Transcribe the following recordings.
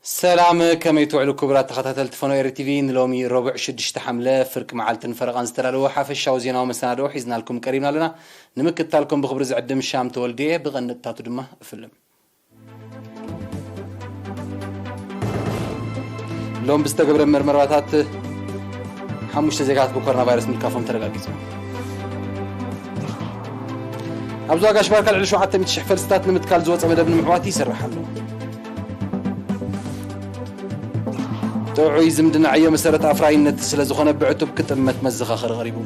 ሰላም፣ ከመይ ትውዕሉ ክቡራት ተኸታተልቲ ፈኖ ኤሪ ቲቪ? ንሎሚ ረቡዕ ሽዱሽተ ሓምለ ፍርቂ መዓልትን ፈረቓን ዝተዳለወ ሓፈሻዊ ዜናዊ መሰናድኦ ሒዝናልኩም ቀሪብና ኣለና። ንምክትታልኩም ብኽብሪ ዝዕድም ሻም ተወልደ እየ። ብቐንጥታቱ ድማ እፍልም። ሎም ብዝተገብረ መርመራታት ሓሙሽተ ዜጋታት ብኮሮና ቫይረስ ምልካፎም ተረጋጊጹ። ኣብ ዞባ ጋሽ ባርካ ልዕሊ ሸውዓተ ሚእቲ ሽሕ ፈልስታት ንምትካል ዝወጸ መደብ ንምዕዋት ይስራሕ ኣሎ። ጥዑይ ዝምድና ዕዮ መሰረት ኣፍራይነት ስለ ዝኾነ ብዕቱብ ክጥመት መዘኻኸሪ ቀሪቡ።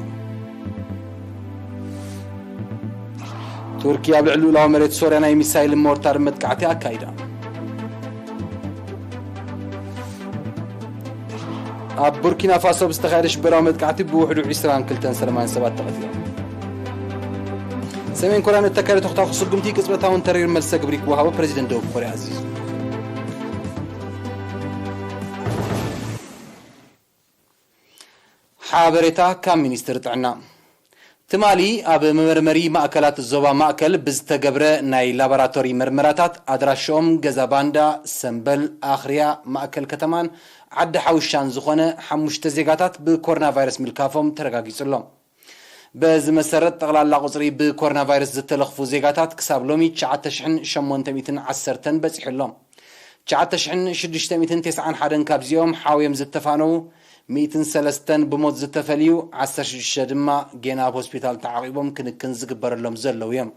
ቱርኪ ኣብ ልዕሊ ልኡላዊ መሬት ሶርያ ናይ ሚሳይል ሞርታር መጥቃዕቲ ኣካይዳ። ኣብ ቡርኪና ፋሶ ብዝተኻየደ ሽበራዊ መጥቃዕቲ ብውሕዱ ዕስራን ክልተን ሰላማውያን ሰባት ተቐቲሎም። ሰሜን ኮርያ ንእተካየደ ተኹታኹ ስጉምቲ ቅጽበታውን ተሪር መልሰ ግብሪ ክወሃቦ ፕረዚደንት ደቡብ ኮርያ ኣዚዙ። ሓበሬታ ካብ ሚኒስትሪ ጥዕና። ትማሊ ኣብ መመርመሪ ማእከላት ዞባ ማእከል ብዝተገብረ ናይ ላቦራቶሪ መርመራታት ኣድራሽኦም ገዛ ባንዳ፣ ሰምበል፣ ኣኽርያ፣ ማእከል ከተማን ዓዲ ሓውሻን ዝኾነ ሓሙሽተ ዜጋታት ብኮሮና ቫይረስ ምልካፎም ተረጋጊጹ ኣሎ። በዚ መሰረት ጠቕላላ ቁጽሪ ብኮሮና ቫይረስ ዝተለኽፉ ዜጋታት ክሳብ ሎሚ ትሽዓተ ሽሕን ሸሞንተ ሚእትን ዓሰርተን በጺሑ ኣሎ። ትሽዓተ ሽሕን ሽዱሽተ ሚእትን ተስዓን ሓደን ካብዚኦም ሓውዮም ዝተፋነዉ፣ ሚእትን ሰለስተን ብሞት ዝተፈልዩ፣ ዓሰርተ ሽዱሽተ ድማ ጌና ኣብ ሆስፒታል ተዓቒቦም ክንክን ዝግበረሎም ዘለዉ እዮም።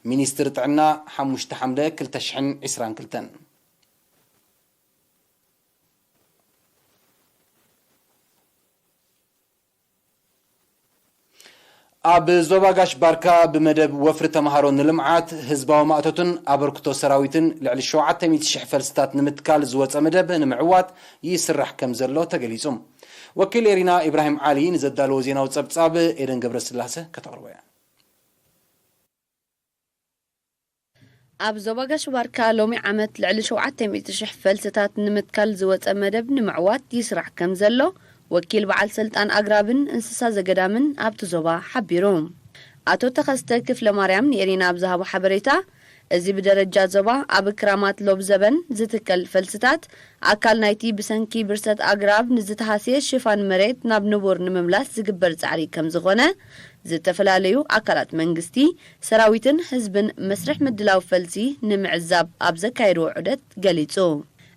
ሚኒስትሪ ጥዕና፣ ሓሙሽተ ሓምለ ክልተ ሽሕን ዕስራን ክልተን። ኣብ ዞባ ጋሽ ባርካ ብመደብ ወፍሪ ተምሃሮ ንልምዓት፣ ህዝባዊ ማእቶትን ኣበርክቶ ሰራዊትን ልዕሊ ሸውዓተ ሚእቲ ሽሕ ፈልስታት ንምትካል ዝወጸ መደብ ንምዕዋት ይስራሕ ከም ዘሎ ተገሊጹ። ወኪል ኤሪና ኢብራሂም ዓሊ ንዘዳለዎ ዜናዊ ጸብጻብ ኤደን ገብረስላሰ ከተቕርቦ እያ። ኣብ ዞባ ጋሽ ባርካ ሎሚ ዓመት ልዕሊ ሸውዓተ ሚእቲ ሽሕ ፈልስታት ንምትካል ዝወጸ መደብ ንምዕዋት ይስራሕ ከም ዘሎ ወኪል በዓል ስልጣን ኣግራብን እንስሳ ዘገዳምን ኣብቲ ዞባ ሓቢሩ። ኣቶ ተኸስተ ክፍለ ማርያም ንኤሪና ኣብ ዝሃቦ ሓበሬታ፣ እዚ ብደረጃ ዞባ ኣብ ክራማት ሎብ ዘበን ዝትከል ፈልስታት ኣካል ናይቲ ብሰንኪ ብርሰት ኣግራብ ንዝተሃስየ ሽፋን መሬት ናብ ንቡር ንምምላስ ዝግበር ጻዕሪ ከም ዝኾነ፣ ዝተፈላለዩ ኣካላት መንግስቲ፣ ሰራዊትን ህዝብን መስርሕ ምድላው ፈልሲ ንምዕዛብ ኣብ ዘካየድዎ ዑደት ገሊጹ።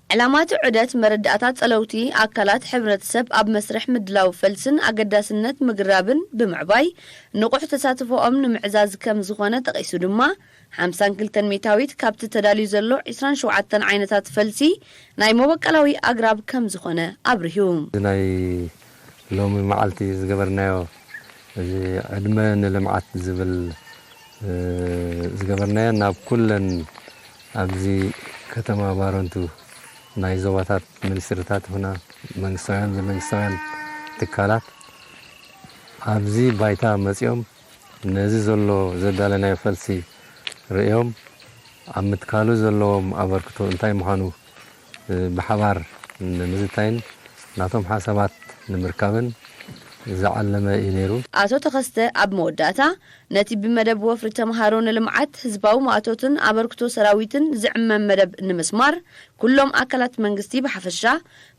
ዕላማ እቲ ዑደት መረዳእታ ጸለውቲ ኣካላት ሕብረተሰብ ኣብ መስርሕ ምድላው ፈልስን ኣገዳስነት ምግንዛብን ብምዕባይ ንቑሕ ተሳትፎኦም ንምዕዛዝ ከም ዝኾነ ጠቒሱ ድማ፣ ሓምሳን ክልተን ሚእታዊት ካብቲ ተዳልዩ ዘሎ ዕስራን ሸውዓተን ዓይነታት ፈልሲ ናይ መበቆላዊ ኣግራብ ከም ዝኾነ ኣብሪሁ። እዚ ናይ ሎሚ መዓልቲ ዝገበርናዮ፣ እዚ ዕድመ ንልምዓት ዝብል፣ እ፣ ዝገበርናዮ ናብ ኩለን ኣብዚ ከተማ ባረንቱ ናይ ዞባታት ሚኒስትሪታት ይኹና መንግስታውያን ዘይመንግስታውያን ትካላት ኣብዚ ባይታ መጺኦም ነዚ ዘሎ ዘዳለናዮ ፈልሲ ርእዮም ኣብ ምትካሉ ዘለዎም ኣበርክቶ እንታይ ምዃኑ፣ እ፣ ብሓባር ንምዝታይን ናቶም ሓሳባት ንምርካብን ዝዓለመ እዩ ነይሩ። ኣቶ ተኸስተ ኣብ መወዳእታ፣ ነቲ ብመደብ ወፍሪ ተምሃሮ ንልምዓት፣ ህዝባዊ ማእቶትን ኣበርክቶ ሰራዊትን ዝዕመም መደብ ንምስማር፣ ኩሎም ኣካላት መንግስቲ ብሓፈሻ፣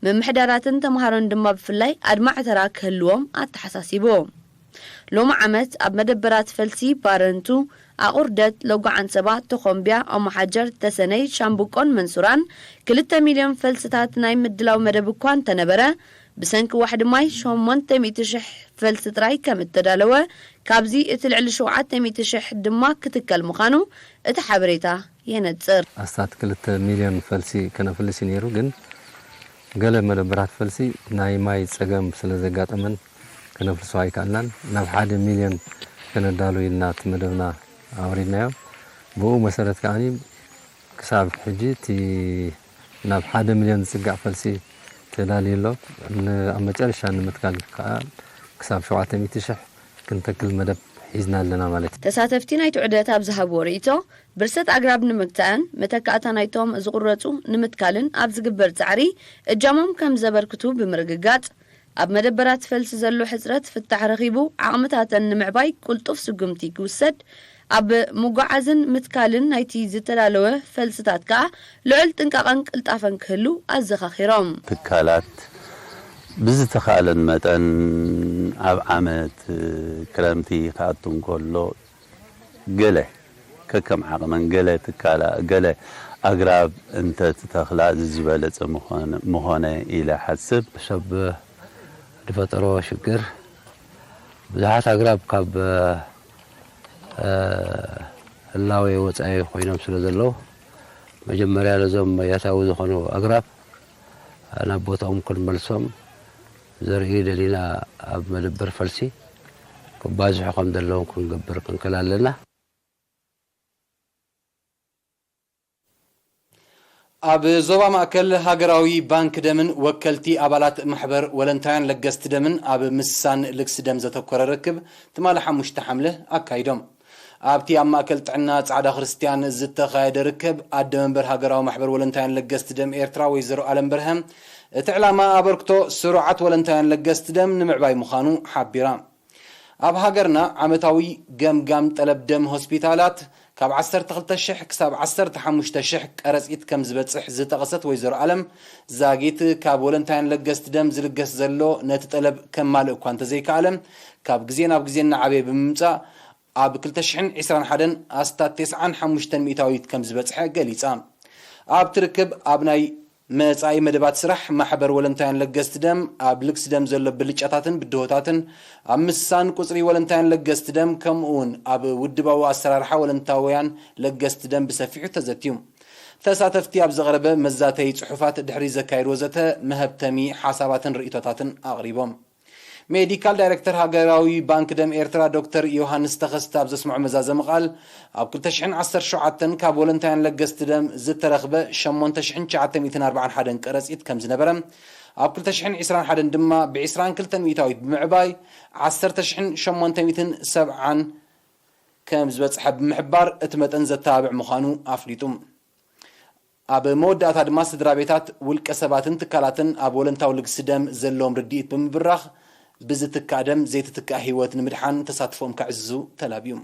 ምምሕዳራትን ተምሃሮን ድማ ብፍላይ ኣድማዒ ተራ ክህልዎም ኣተሓሳሲቡ። ሎሚ ዓመት ኣብ መደበራት ፈልሲ ባረንቱ፣ ኣቑርደት፣ ሎጎ ዓንሰባ፣ ተኾምቢያ፣ ኦማሓጀር፣ ተሰነይ፣ ሻምብቆን መንሱራን ክልተ ሚልዮን ፈልስታት ናይ ምድላው መደብ እኳ እንተነበረ፣ ብሰንኪ ዋሕዲ ማይ ሸሞንተ ሚእቲ ሽሕ ፈልሲ ጥራይ ከም እተዳለወ፣ ካብዚ እቲ ልዕሊ ሸውዓተ ሚእቲ ሽሕ ድማ ክትከል ምዃኑ እቲ ሓበሬታ የነጽር። ኣስታት ክልተ ሚልዮን ፈልሲ ከነፍልስ እዩ ነይሩ፣ ግን ገለ መደበራት ፈልሲ ናይ ማይ ጸገም ስለ ዘጋጠመን ከነፍልሶ ኣይከኣልናን። ናብ ሓደ ሚልዮን ከነዳሉ ኢልና እቲ መደብና ኣውሪድናዮ። ብኡ መሰረት ከኣኒ ክሳብ ሕጂ እቲ ናብ ሓደ ሚልዮን ዝጽጋዕ ፈልሲ ተዳልዩ ኣሎ። ን-፣ ኣብ መጨረሻ ንምትካል ከኣ ክሳብ ሸውዓተ ሚእቲ ሽሕ ክንተክል መደብ ሒዝና ኣለና ማለት እዩ። ተሳተፍቲ ናይቲ ዑደት ኣብ ዝሃብዎ ርእይቶ፣ ብርሰት ኣግራብ ንምግታእን መተካእታ ናይቶም ዝቑረጹ ንምትካልን ኣብ ዝግበር ጻዕሪ እጃሞም ከም ዘበርክቱ ብምርግጋጽ፣ ኣብ መደበራት ፈልሲ ዘሎ ሕጽረት ፍታሕ ረኺቡ ዓቕምታተን ንምዕባይ ቅልጡፍ ስጉምቲ ክውሰድ ኣብ ምጉዓዝን ምትካልን ናይቲ ዝተዳለወ ፈልስታት ከኣ ልዑል ጥንቃቐን ቅልጣፈን ክህሉ ኣዘኻኺሮም። ትካላት ብዝተኻለን መጠን ኣብ ዓመት ክረምቲ ክኣቱ እንከሎ ገለ ከከም ዓቕመን ገለ ትካላ ገለ ኣግራብ እንተትተኽላ ዝበለጸ ምኾነ ኢለ ሓስብ። ሰብ ዝፈጠሮ ሽግር ብዙሓት ኣግራብ ካብ ህላዌ ወጻኢ ኮይኖም ስለ ዘለዉ መጀመርያ ነዞም ያታዊ ዝኾኑ ኣግራብ ናብ ቦታኦም ክንመልሶም ዘርኢ ደሊና ኣብ መደበር ፈልሲ ክባዝሑ ከም ዘለዎም ክንገብር ክንክል ኣለና። ኣብ ዞባ ማእከል ሃገራዊ ባንክ ደምን ወከልቲ ኣባላት ማሕበር ወለንታውያን ለገስቲ ደምን ኣብ ምስሳን ልግሲ ደም ዘተኮረ ርክብ ትማሊ ሓሙሽተ ሓምለ ኣካይዶም። ኣብቲ ኣብ ማእከል ጥዕና ጻዕዳ ክርስትያን ዝተኻየደ ርክብ ኣደ መንበር ሃገራዊ ማሕበር ወለንታውያን ለገስቲ ደም ኤርትራ ወይዘሮ ኣለም በርሀ እቲ ዕላማ ኣበርክቶ ስሩዓት ወለንታውያን ለገስቲ ደም ንምዕባይ ምዃኑ ሓቢራ። ኣብ ሃገርና ዓመታዊ ገምጋም ጠለብ ደም ሆስፒታላት ካብ ዓሰርተ ክልተ ሽሕ ክሳብ ዓሰርተ ሓሙሽተ ሽሕ ቀረጺት ከም ዝበጽሕ ዝጠቐሰት ወይዘሮ ኣለም ዛጊት ካብ ወለንታይን ለገስቲ ደም ዝልገስ ዘሎ ነቲ ጠለብ ከማልእ እኳ እንተዘይከኣለ ካብ ግዜ ናብ ግዜ እናዓበየ ብምምጻእ ኣብ ክልተ ሽሕን ዕስራን ሓደን ኣስታት ተስዓን ሓሙሽተን ሚእታዊት ከም ዝበጽሐ ገሊጻ። ኣብቲ ርክብ ኣብ ናይ መጻኢ መደባት ስራሕ ማሕበር ወለንታውያን ለገስቲ ደም ኣብ ልግሲ ደም ዘሎ ብልጫታትን ብድሆታትን ኣብ ምስሳን ቁጽሪ ወለንታውያን ለገስቲ ደም ከምኡ እውን ኣብ ውድባዊ ኣሰራርሓ ወለንታውያን ለገስቲ ደም ብሰፊሑ ተዘትዩ። ተሳተፍቲ ኣብ ዝቐረበ መዛተዪ ጽሑፋት ድሕሪ ዘካየድዎ ዘተ መሀብተሚ ሓሳባትን ርእይቶታትን ኣቕሪቦም። ሜዲካል ዳይሬክተር ሃገራዊ ባንክ ደም ኤርትራ ዶክተር ዮሃንስ ተኸስተ ኣብ ዘስምዖ መዛዘሚ ቃል ኣብ ክልተ ሽሕን ዓሰርተ ሸውዓተን ካብ ወለንታውያን ለገስቲ ደም ዝተረኽበ ሸሞንተ ሽሕን ትሽዓተ ሚእትን ኣርባዓን ሓደን ቀረጺት ከም ዝነበረ ኣብ ክልተ ሽሕን ዕስራን ሓደን ድማ ብዕስራን ክልተን ሚእታዊት ብምዕባይ ዓሰርተ ሽሕን ሸሞንተ ሚእትን ሰብዓን ከም ዝበጽሐ ብምሕባር እቲ መጠን ዘተባብዕ ምዃኑ ኣፍሊጡ። ኣብ መወዳእታ ድማ ስድራ ቤታት ውልቀ ሰባትን ትካላትን ኣብ ወለንታዊ ልግሲ ደም ዘለዎም ርድኢት ብምብራኽ ብዝትካእ ደም ዘይትትካእ ህይወት ንምድሓን ተሳትፎኦም ከዕዝዙ ተላብዩ።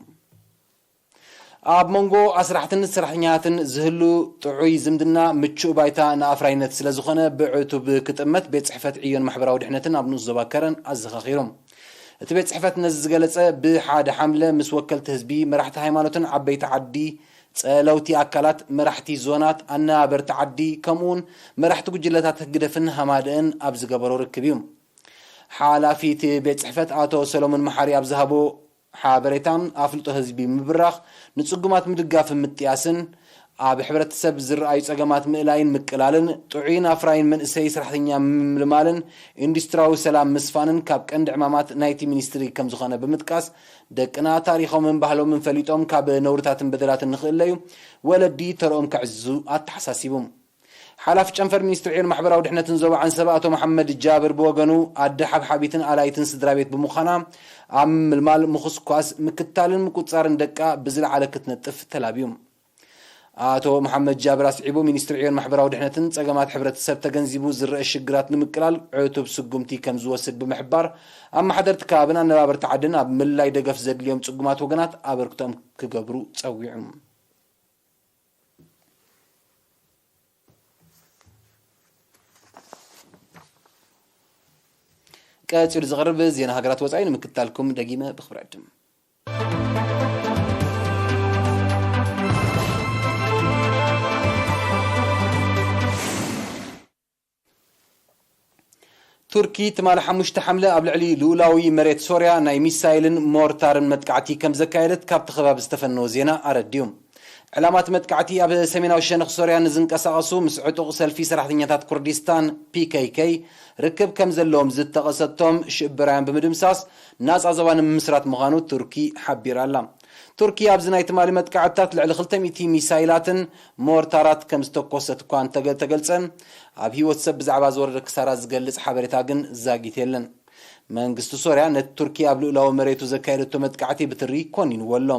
ኣብ መንጎ ኣስራሕትን ሰራሕተኛታትን ዝህሉ ጥዑይ ዝምድና ምቹእ ባይታ ንኣፍራይነት ስለ ዝኾነ ብዕቱብ ክጥመት ቤት ጽሕፈት ዕዮን ማሕበራዊ ድሕነትን ኣብ ንኡስ ዞባ ከረን ኣዘኻኺሩ። እቲ ቤት ጽሕፈት ነዚ ዝገለጸ ብሓደ ሓምለ ምስ ወከልቲ ህዝቢ፣ መራሕቲ ሃይማኖትን ዓበይቲ ዓዲ፣ ጸለውቲ ኣካላት፣ መራሕቲ ዞናት፣ ኣነባበርቲ ዓዲ ከምኡውን መራሕቲ ጉጅለታት ህግደፍን ሃማደእን ኣብ ዝገበሮ ርክብ እዩ። ሓላፊ እቲ ቤት ጽሕፈት ኣቶ ሰሎሞን መሓሪ ኣብ ዝሃቦ ሓበሬታን ኣፍልጦ ህዝቢ ምብራኽ፣ ንጽጉማት ምድጋፍን ምጥያስን፣ ኣብ ሕብረተሰብ ዝረኣዩ ጸገማት ምእላይን ምቅላልን፣ ጥዑይን ኣፍራይን መንእሰይ ሰራሕተኛ ምምልማልን፣ ኢንዱስትሪያዊ ሰላም ምስፋንን ካብ ቀንዲ ዕማማት ናይቲ ሚኒስትሪ ከም ዝኾነ ብምጥቃስ፣ ደቅና ታሪኾምን ባህሎምን ፈሊጦም ካብ ነውርታትን በደላትን ንኽእለዩ ወለዲ ተርኦም ከዕዝዙ ኣተሓሳሲቡ። ሓላፊ ጨንፈር ሚኒስትሪ ዕዮን ማሕበራዊ ድሕነትን ዞባ ዓንሰባ ኣቶ መሓመድ ጃብር ብወገኑ፣ ኣደ ሓብሓቢትን ኣላይትን ስድራ ቤት ብምዃና፣ ኣብ ምምልማል፣ ምኹስኳስ፣ ምክትታልን ምቁጽጻርን ደቃ ብዝለዓለ ክትነጥፍ ተላብዩ። ኣቶ መሓመድ ጃብር ኣስዒቡ፣ ሚኒስትሪ ዕዮን ማሕበራዊ ድሕነትን ጸገማት ሕብረተሰብ ተገንዚቡ ዝረአ ሽግራት ንምቅላል ዕቱብ ስጉምቲ ከም ዝወስድ ብምሕባር፣ ኣመሓደርቲ ከባብን ኣነባበርቲ ዓድን ኣብ ምልላይ ደገፍ ዘድልዮም ጽጉማት ወገናት ኣበርክቶኦም ክገብሩ ጸዊዑ። ቀጺሉ ዝቐርብ ዜና ሃገራት ወጻኢ ንምክትታልኩም ደጊመ ብኽብሪ ዕድም። ቱርኪ ትማሊ ሓሙሽተ ሓምለ ኣብ ልዕሊ ልኡላዊ መሬት ሶርያ ናይ ሚሳይልን ሞርታርን መጥቃዕቲ ከም ዘካየደት ካብቲ ከባቢ ዝተፈነወ ዜና ኣረድዩ። ዕላማ እቲ መጥቃዕቲ ኣብ ሰሜናዊ ሸነኽ ሶርያ ንዝንቀሳቐሱ ምስ ዕጡቕ ሰልፊ ሰራሕተኛታት ኩርዲስታን ፒ ኬ ኬ ርክብ ከም ዘለዎም ዝጠቐሰቶም ሽበራውያን ብምድምሳስ ናጻ ዞባ ንምምስራት ምዃኑ ቱርኪ ሓቢራ ኣላ። ቱርኪ ኣብዚ ናይ ትማሊ መጥቃዕትታት ልዕሊ ክልተ ሚእቲ ሚሳይላትን ሞርታራት ከም ዝተኮሰት እኳ እንተገ-፣ ተገልጸ፣ ኣብ ህይወት ሰብ ብዛዕባ ዝወረደ ክሳራ ዝገልጽ ሓበሬታ ግን ዛጊት የለን። መንግስቲ ሶርያ ነቲ ቱርኪ ኣብ ልኡላዊ መሬቱ ዘካየደቶ መጥቃዕቲ ብትሪ ኮኒንዎ ኣሎ።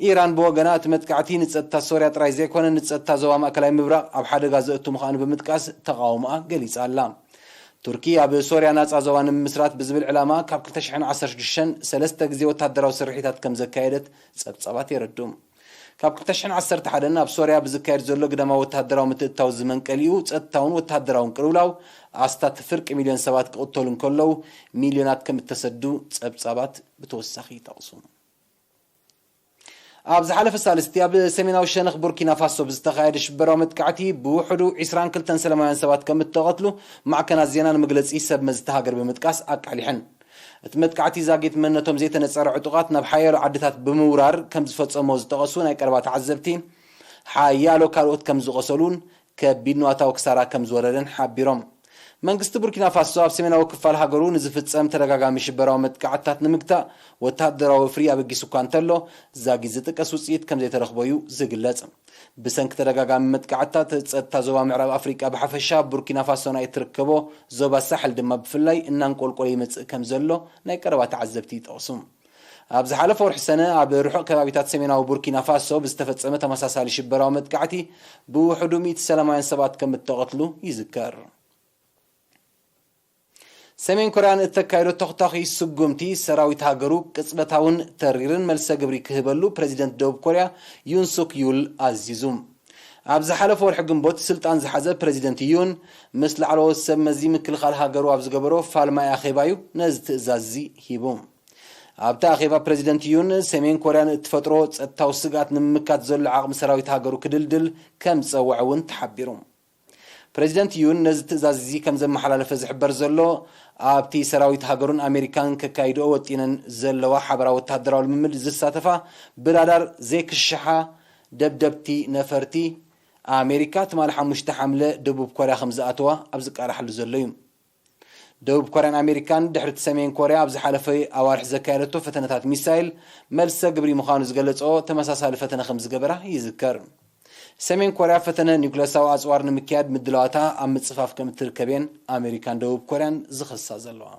ኢራን ብወገና እቲ መጥቃዕቲ ንጸጥታ ሶርያ ጥራይ ዘይኮነ ንጸጥታ ዞባ ማእከላይ ምብራቕ ኣብ ሓደጋ ዘእቱ ምዃኑ ብምጥቃስ ተቓውሞኣ ገሊጻ ኣላ። ቱርኪ ኣብ ሶርያ ናጻ ዞባ ንምምስራት ብዝብል ዕላማ ካብ ክልተ ሽሕን ዓሰርተ ሽዱሽተን ሰለስተ ግዜ ወታደራዊ ስርሒታት ከም ዘካየደት ጸብጻባት የረድኡ። ካብ ክልተ ሽሕን ዓሰርተ ሓደን ኣብ ሶርያ ብዝካየድ ዘሎ ግዳማዊ ወታደራዊ ምትእትታው ዝመንቀሊኡ ጸጥታውን ወታደራውን ቅልውላው ኣስታት ፍርቂ ሚልዮን ሰባት ክቕተሉ እንከለዉ፣ ሚልዮናት ከም እተሰዱ ጸብጻባት ብተወሳኺ ይጠቕሱ። ኣብ ዝሓለፈ ሳልስቲ ኣብ ሰሜናዊ ሸነኽ ቡርኪና ፋሶ ብዝተኻየደ ሽበራዊ መጥቃዕቲ ብውሕዱ ዒስራን ክልተን ሰላማውያን ሰባት ከም እተቐትሉ ማዕከናት ዜና ንመግለጺ ሰብ መዚ እታ ሃገር ብምጥቃስ ኣቃሊሐን። እቲ መጥቃዕቲ ዛጊት መንነቶም ዘይተነጸረ ዕጡቓት ናብ ሓያሎ ዓድታት ብምውራር ከም ዝፈጸሞ ዝጠቐሱ ናይ ቀረባ ተዓዘብቲ፣ ሓያሎ ካልኦት ከም ዝቖሰሉን ከቢድ ንዋታዊ ክሳራ ከም ዝወረደን ሓቢሮም። መንግስቲ ቡርኪና ፋሶ ኣብ ሰሜናዊ ክፋል ሃገሩ ንዝፍጸም ተደጋጋሚ ሽበራዊ መጥቃዕትታት ንምግታእ ወታደራዊ ወፍሪ ኣበጊሱ እኳ እንተሎ፣ ዛጊት ዝጥቀስ ውጽኢት ከም ዘይተረኽቦ እዩ ዝግለጽ። ብሰንኪ ተደጋጋሚ መጥቃዕትታት፣ ጸጥታ ዞባ ምዕራብ ኣፍሪቃ ብሓፈሻ፣ ቡርኪና ፋሶ ናይ እትርከቦ ዞባ ሳሕል ድማ ብፍላይ እናንቆልቆለ ይመጽእ ከም ዘሎ ናይ ቀረባ ተዓዘብቲ ይጠቕሱ። ኣብ ዝሓለፈ ወርሒ ሰነ ኣብ ርሑቕ ከባቢታት ሰሜናዊ ቡርኪና ፋሶ ብዝተፈጸመ ተመሳሳሊ ሽበራዊ መጥቃዕቲ ብውሕዱ ሚእቲ ሰላማውያን ሰባት ከም እተቐትሉ ይዝከር። ሰሜን ኮርያ ንእተካይዶ ተኹታኺ ስጉምቲ ሰራዊት ሃገሩ ቅጽበታውን ተሪርን መልሰ ግብሪ ክህበሉ ፕረዚደንት ደቡብ ኮርያ ዩን ሱክ ዩል ኣዚዙ። ኣብ ዝሓለፈ ወርሒ ግንቦት ስልጣን ዝሓዘ ፕረዚደንት ዩን ምስ ላዕለዎት ሰብ መዚ ምክልኻል ሃገሩ ኣብ ዝገበሮ ፋልማይ ኣኼባ እዩ ነዚ ትእዛዝ እዚ ሂቡ። ኣብቲ ኣኼባ ፕረዚደንት ዩን ሰሜን ኮርያ ንእትፈጥሮ ጸጥታዊ ስግኣት ንምምካት ዘሎ ዓቕሚ ሰራዊት ሃገሩ ክድልድል ከም ዝጸውዐ እውን ተሓቢሩ። ፕረዚደንት ዩን ነዚ ትእዛዝ እዚ ከም ዘመሓላለፈ ዝሕበር ዘሎ፣ ኣብቲ ሰራዊት ሃገሩን ኣሜሪካን ከካይድኦ ወጢነን ዘለዋ ሓበራዊ ወታደራዊ ልምምድ ዝሳተፋ ብራዳር ዘይክሽሓ ደብደብቲ ነፈርቲ ኣሜሪካ ትማሊ ሓሙሽተ ሓምለ ደቡብ ኮርያ ከም ዝኣተዋ ኣብ ዝቃላሓሉ ዘሎ እዩ። ደቡብ ኮርያን ኣሜሪካን ድሕሪ እቲ ሰሜን ኮርያ ኣብ ዝሓለፈ ኣዋርሕ ዘካየደቶ ፈተነታት ሚሳይል መልሰ ግብሪ ምዃኑ ዝገለጸኦ ተመሳሳሊ ፈተነ ከም ዝገበራ ይዝከር። ሰሜን ኮርያ ፈተነ ኒውክለሳዊ ኣጽዋር ንምክያድ ምድላዋታ ኣብ ምጽፋፍ ከም እትርከብ እየን ኣሜሪካን ደቡብ ኮርያን ዝኸሳ ዘለዋ።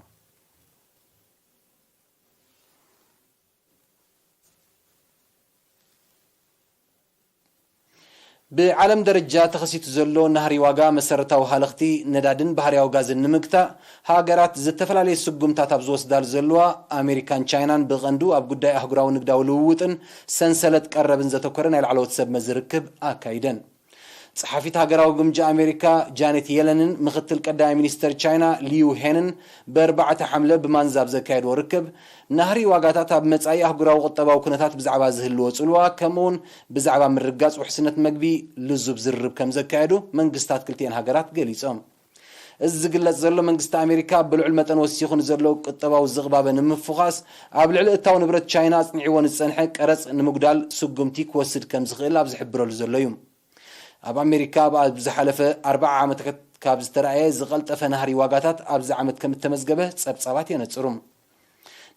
ብዓለም ደረጃ ተኸሲቱ ዘሎ ናህሪ ዋጋ መሰረታዊ ሃለኽቲ ነዳድን ባህርያዊ ጋዝን ንምግታእ ሃገራት ዝተፈላለየ ስጉምታት ኣብ ዝወስዳሉ ዘለዋ፣ ኣሜሪካን ቻይናን ብቐንዱ ኣብ ጉዳይ ኣህጉራዊ ንግዳዊ ልውውጥን ሰንሰለት ቀረብን ዘተኮረ ናይ ላዕለዎት ሰብ መዚ ርክብ ኣካይደን። ጸሓፊት ሃገራዊ ግምጃ ኣሜሪካ ጃኔት የለንን ምኽትል ቀዳማይ ሚኒስተር ቻይና ሊዩ ሄንን ብኣርባዕተ ሓምለ ብማንዛ ኣብ ዘካየድዎ ርክብ፣ ናህሪ ዋጋታት ኣብ መጻኢ ኣህጉራዊ ቁጠባዊ ኩነታት ብዛዕባ ዝህልዎ ጽልዋ፣ ከምኡውን ብዛዕባ ምርግጋጽ ውሕስነት መግቢ ልዙብ ዝርርብ ከም ዘካየዱ መንግስታት ክልቲኤን ሃገራት ገሊጾም። እዚ ዝግለጽ ዘሎ፣ መንግስቲ ኣሜሪካ ብልዑል መጠን ወሲኹ ንዘሎ ቁጠባዊ ዝቕባበ ንምፍዃስ፣ ኣብ ልዕሊ እታው ንብረት ቻይና ኣጽኒዕዎ ንዝጸንሐ ቀረጽ ንምጉዳል ስጉምቲ ክወስድ ከም ዝኽእል ኣብ ዝሕብረሉ ዘሎ እዩ። ኣብ ኣሜሪካ ኣብ፣ ኣብ ዝሓለፈ ኣርብዓ ዓመታት ካብ ዝተራእየ ዝቐልጠፈ ናህሪ ዋጋታት ኣብዚ ዓመት ከም እተመዝገበ ጸብጻባት የነጽሩ።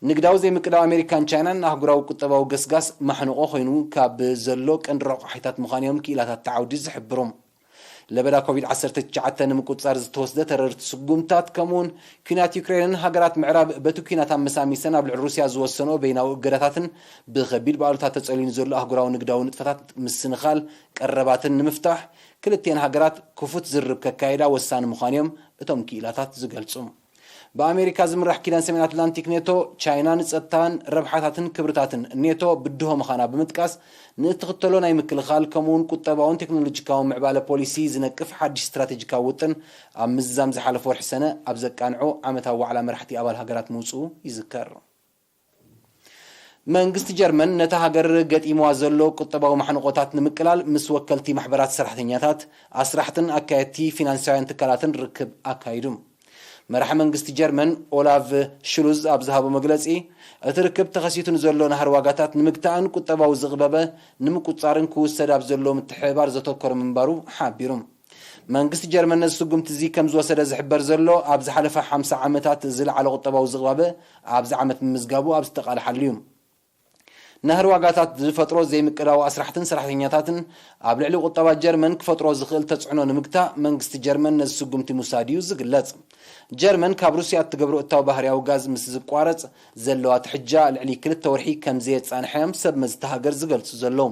ንግዳዊ ዘይምቅዳው ኣሜሪካን ቻይናን ንኣህጉራዊ ቁጠባዊ ገስጋስ ማሕንቆ ኮይኑ ካብ ዘሎ ቀንዲ ረቋሒታት ምዃን እዮም ክኢላታት እቲ ዓውዲ ዝሕብሩ። ለበዳ ኮቪድ ዓሰርተ ትሽዓተ ንምቁጽጻር ዝተወስደ ተረርቲ ስጉምታት፣ ከምኡውን ኲናት ዩክሬንን ሃገራት ምዕራብ በቲ ኲናት ኣመሳሚሰን ኣብ ልዕሊ ሩስያ ዝወሰንኦ በይናዊ እገዳታትን ብኸቢድ ብኣሉታ ተጸልዩ ንዘሎ ኣህጉራዊ ንግዳዊ ንጥፈታት ምስንኻል ቀረባትን ንምፍታሕ፣ ክልቲኤን ሃገራት ክፉት ዝርርብ ከካይዳ ወሳኒ ምዃኑ እዮም እቶም ክኢላታት ዝገልጹ። ብኣሜሪካ ዝምራሕ ኪዳን ሰሜን ኣትላንቲክ ኔቶ፣ ቻይና ንጸጥታን ረብሓታትን ክብርታትን ኔቶ ብድሆ ምዃና ብምጥቃስ፣ ንእትኽተሎ ናይ ምክልኻል ከምኡውን ቁጠባውን ቴክኖሎጂካውን ምዕባለ ፖሊሲ ዝነቅፍ ሓድሽ ስትራቴጂካዊ ውጥን ኣብ ምዝዛም ዝሓለፈ ወርሒ ሰነ ኣብ ዘቃንዖ ዓመታዊ ዋዕላ መራሕቲ ኣባል ሃገራት ምውጽኡ ይዝከር። መንግስቲ ጀርመን ነታ ሃገር ገጢምዋ ዘሎ ቁጠባዊ ማሕንቆታት ንምቅላል ምስ ወከልቲ ማሕበራት ሰራሕተኛታት፣ ኣስራሕትን ኣካየድቲ ፊናንሳውያን ትካላትን ርክብ ኣካይዱ። መራሒ መንግስቲ ጀርመን ኦላቭ ሽሉዝ ኣብ ዝሃቦ መግለጺ፣ እቲ ርክብ ተኸሲቱ ንዘሎ ናህሪ ዋጋታት ንምግታእን ቁጠባዊ ዝቕበበ ንምቁጻርን ክውሰድ ኣብ ዘሎ ምትሕብባር ዘተኮረ ምንባሩ ሓቢሩ። መንግስቲ ጀርመን ነዚ ስጉምቲ እዚ ከም ዝወሰደ ዝሕበር ዘሎ፣ ኣብ ዝሓለፈ ሓምሳ ዓመታት ዝለዓለ ቁጠባዊ ዝቕባበ ኣብዚ ዓመት ምምዝጋቡ ኣብ ዝተቓልሓሉ እዩ። ናህሪ ዋጋታት ዝፈጥሮ ዘይምቅዳው ኣስራሕትን ሰራሕተኛታትን ኣብ ልዕሊ ቁጠባ ጀርመን ክፈጥሮ ዝኽእል ተጽዕኖ ንምግታእ መንግስቲ ጀርመን ነዚ ስጉምቲ ምውሳድ እዩ ዝግለጽ። ጀርመን ካብ ሩስያ እትገብሮ እታው ባህርያዊ ጋዝ ምስ ዝቋረጽ ዘለዋ ትሕጃ ልዕሊ ክልተ ወርሒ ከም ዘየጻንሐ እዮም ሰብ መዚ እታ ሃገር ዝገልጹ ዘለዉ።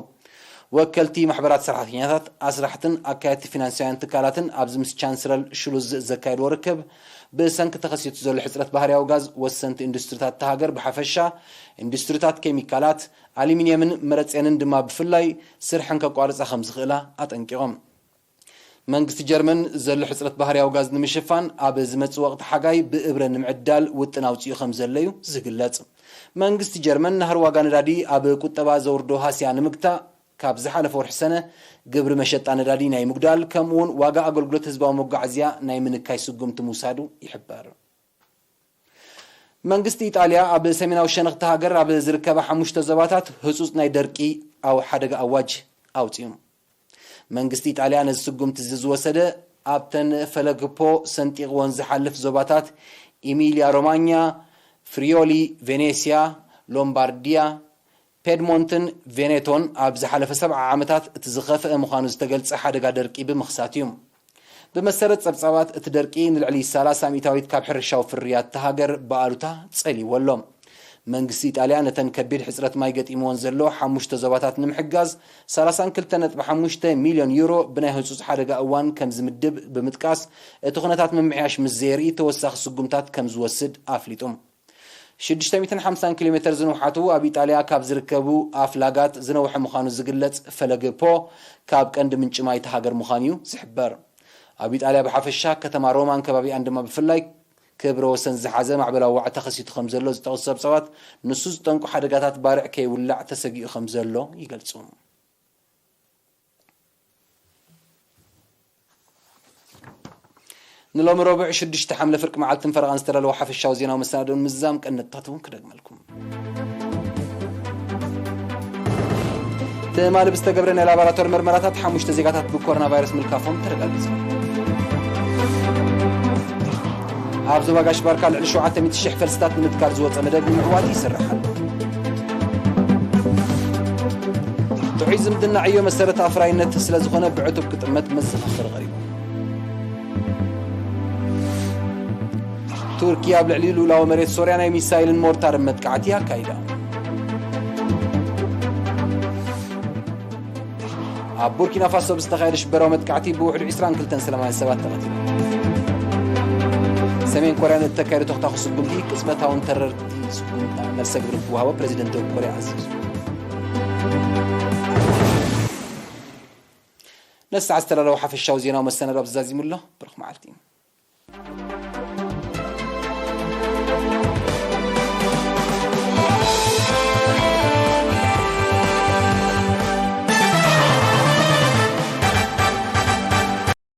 ወከልቲ ማሕበራት ሰራሕተኛታት፣ ኣስራሕትን ኣካየድቲ ፊናንሳውያን ትካላትን ኣብዚ ምስ ቻንስለር ሽሉዝ ዘካየድዎ ርክብ፣ ብሰንኪ ተኸሲቱ ዘሎ ሕጽረት ባህርያዊ ጋዝ ወሰንቲ ኢንዱስትሪታት እታ ሃገር ብሓፈሻ፣ ኢንዱስትሪታት ኬሚካላት፣ ኣሉሚንየምን መረጼንን ድማ ብፍላይ ስርሐን ከቋርጻ ከም ዝኽእላ ኣጠንቂቖም። መንግስቲ ጀርመን ዘሎ ሕጽረት ባህርያዊ ጋዝ ንምሽፋን ኣብ ዝመጽእ ወቕቲ ሓጋይ ብእብረ ንምዕዳል ውጥን ኣውጺኡ ከም ዘሎ እዩ ዝግለጽ። መንግስቲ ጀርመን ናህሪ ዋጋ ነዳዲ ኣብ ቁጠባ ዘውርዶ ሃስያ ንምግታእ ካብ ዝሓለፈ ወርሒ ሰነ ግብሪ መሸጣ ነዳዲ ናይ ምጉዳል ከምኡ እውን ዋጋ ኣገልግሎት ህዝባዊ መጓዓዝያ ናይ ምንካይ ስጉምቲ ምውሳዱ ይሕበር። መንግስቲ ኢጣልያ ኣብ ሰሜናዊ ሸነኽቲ ሃገር ኣብ ዝርከባ ሓሙሽተ ዞባታት ህጹጽ ናይ ደርቂ ኣው ሓደጋ ኣዋጅ ኣውጺኡ። መንግስቲ ኢጣልያ ነዚ ስጉምቲ እዚ ዝወሰደ ኣብተን ፈለግ ፖ ሰንጢቕወን ዝሓልፍ ዞባታት ኢሚልያ ሮማኛ፣ ፍሪዮሊ፣ ቬኔስያ፣ ሎምባርዲያ፣ ፔድሞንትን ቬኔቶን ኣብ ዝሓለፈ ሰብዓ ዓመታት እቲ ዝኸፍአ ምዃኑ ዝተገልጸ ሓደጋ ደርቂ ብምኽሳት እዩ። ብመሰረት ጸብጻባት፣ እቲ ደርቂ ንልዕሊ ሰላሳ ሚእታዊት ካብ ሕርሻዊ ፍርያት እታ ሃገር ብኣሉታ ጸሊዎ ኣሎ። መንግስቲ ኢጣልያ ነተን ከቢድ ሕጽረት ማይ ገጢምወን ዘሎ ሓሙሽተ ዞባታት ንምሕጋዝ ሰላሳን ክልተን ነጥቢ ሓሙሽተ ሚልዮን ዩሮ ብናይ ህጹጽ ሓደጋ እዋን ከም ዝምድብ ብምጥቃስ፣ እቲ ኩነታት ምምሕያሽ ምስ ዘየርኢ ተወሳኺ ስጉምታት ከም ዝወስድ ኣፍሊጡ። ሽዱሽተ ሚእትን ሓምሳን ኪሎ ሜተር ዝንውሓቱ ኣብ ኢጣልያ ካብ ዝርከቡ ኣፍላጋት ዝነውሐ ምዃኑ ዝግለጽ ፈለግ ፖ፣ ካብ ቀንዲ ምንጪ ማይ እታ ሃገር ምዃኑ እዩ ዝሕበር። ኣብ ኢጣልያ ብሓፈሻ፣ ከተማ ሮማን ከባቢኣን ድማ ብፍላይ ክብረ ወሰን ዝሓዘ ማዕበላዊ ዋዒ ተኸሲቱ ከም ዘሎ ዝጠቕሱ ጸብጻባት፣ ንሱ ዝጠንቁ ሓደጋታት ባርዕ ከይውላዕ ተሰጊኡ ከም ዘሎ ይገልጹ። ንሎሚ ረቡዕ ሽዱሽተ ሓምለ ፍርቂ መዓልትን ፈረቓን ዝተዳለወ ሓፈሻዊ ዜናዊ መሰናድኦን ምዝዛም ቀንዲ ነጥብታት እውን ክደግመልኩም። ትማሊ ብዝተገብረ ናይ ላቦራቶሪ መርመራታት ሓሙሽተ ዜጋታት ብኮሮና ቫይረስ ምልካፎም ተረጋጊጹ። ኣብ ዞባ ጋሽ ባርካ ልዕሊ ሸውዓተ ሚእቲ ሽሕ ፈልስታት ንምትካል ዝወጸ መደብ ንምዕዋት ይስራሕ ኣሎ። ጥዑይ ዝምድና ዕዮ መሰረት ኣፍራይነት ስለ ዝኾነ ብዕቱብ ክጥመት መዘኻኸሪ ቀሪቡ። ቱርኪ ኣብ ልዕሊ ልኡላዊ መሬት ሶርያ ናይ ሚሳይልን ሞርታርን መጥቃዕቲ ኣካይዳ። ኣብ ቡርኪና ፋሶ ብዝተኻየደ ሽበራዊ መጥቃዕቲ ብውሕዱ ዕስራን ክልተን ሰላማውያን ሰባት ተቐቲሎም። ሰሜን ኮርያ ንእተካየዶ ተኹታኹ ስጉምቲ ቅጽበታውን ተረርቲ ስጉምታ መልሰ ግብሪ ክወሃቦ ፕረዚደንት ደቡብ ኮርያ ኣዚዙ። ነዚ ሰዓት ዝተዳለወ ሓፈሻዊ ዜናዊ መሰናዶ ኣብዚ ዛዚሙ ኣሎ። ብሩኽ መዓልቲ።